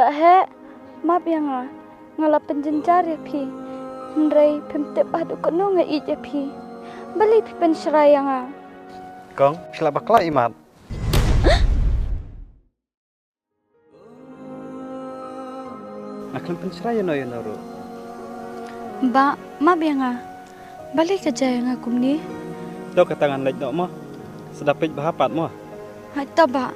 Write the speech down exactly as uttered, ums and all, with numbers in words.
Heh, map ïa nga. Nga la pynjynjar ïa phi. Hynrei phim tip haduh katno nga ïeit ïa phi. Balei phi pynshrai ïa nga? Kong, shu lah bakla imat. Nga khlem pynshrai ïano ïano ruh. Bah, map ïa nga. Balei ka jia ïa nga kumne? To kata ngan leit noh mo. Sa da peit bha pat mo. Hooid to bah.